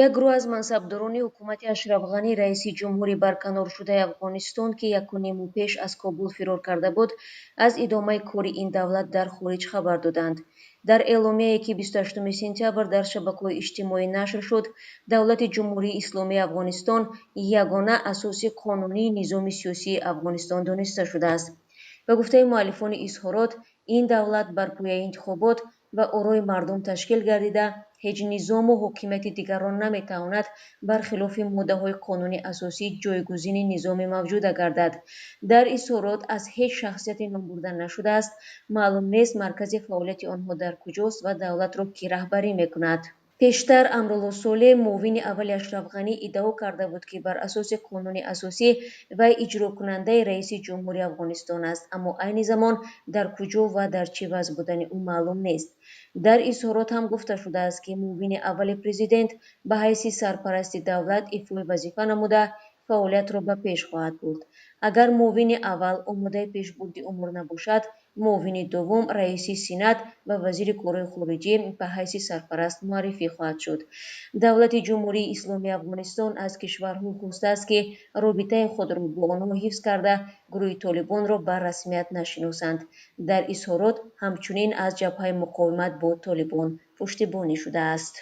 Як гурӯҳ аз мансабдорони ҳукумати Ашраф Ғанӣ, раиси ҷумҳури барканоршудаи Афғонистон, ки якуним моҳ пеш аз Кобул фирор карда буд, аз идомаи кори ин давлат дар хориҷ хабар доданд. Дар эъломияе, ки 28 сентябр дар шабакаҳои иҷтимоӣ нашр шуд, давлати Ҷумҳурии Исломии Афғонистон ягона асоси қонунии низоми сиёсии Афғонистон дониста шудааст. Ба гуфтаи муаллифони изҳорот, ин давлат бар пояи интихобот ва орои мардум ташкил гардида, ҳеҷ низому ҳокимияти дигарро наметавонад бар хилофи моддаҳои қонуни асосӣ ҷойгузини низоми мавҷуда гардад. Дар изҳорот аз ҳеҷ шахсияте номбурда нашудааст, маълум нест, маркази фаъолияти онҳо дар куҷост ва давлатро кӣ раҳбарӣ мекунад. Пештар Амрулло Солеҳ, муовини аввали Ашраф Ғанӣ, иддао карда буд, ки бар асоси қонуни асосӣ вай иҷрокунандаи раиси ҷумҳури Афғонистон аст, аммо айни замон дар куҷо ва дар чӣ вазъ будани ӯ маълум нест. Дар изҳорот ҳам гуфта шудааст, ки муовини аввали президент ба ҳайси сарпарасти давлат ифои вазифа намуда, фаъолиятро ба пеш хоҳад бурд. Агар муовини аввал омодаи пешбурди умур набошад, муовини дуввум, раиси Сенат ва вазири корҳои хориҷӣ ба ҳайси сарпараст муаррифӣ хоҳад шуд. Давлати Ҷумҳурии Исломии Афғонистон аз кишварҳо хостааст, ки робитаи худро бо онҳо ҳифз карда, гурӯҳи Толибонро ба расмият нашиносанд. Дар изҳорот ҳамчунин аз ҷабҳаи муқовимат бо Толибон пуштибонӣ шудааст.